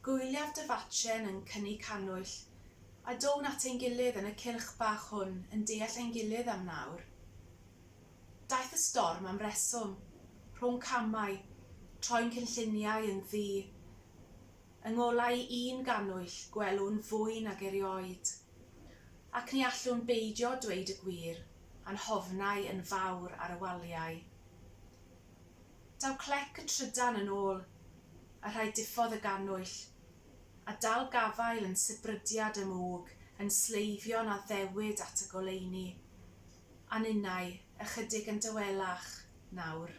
Gwyliaf dy fatchen yn cynnu cannwyll, a down at ein gilydd yn y cylch bach hwn yn deall ein gilydd am nawr. Daeth y storm am reswm, rhwng camau, troi'n cynlluniau yn ddu. Yng ngolau un gannwyll gwelwn fwy nag erioed. Ac ni allwn beidio dweud y gwir, a'n hofnau yn fawr ar y waliau. Daw clec y trydan yn ôl, a rhaid diffodd y gannwyll, a dal gafael yn sibrydiad y mwg yn sleifio'n addewid at y goleuni. A ninnau, ychydig yn dawelach, nawr.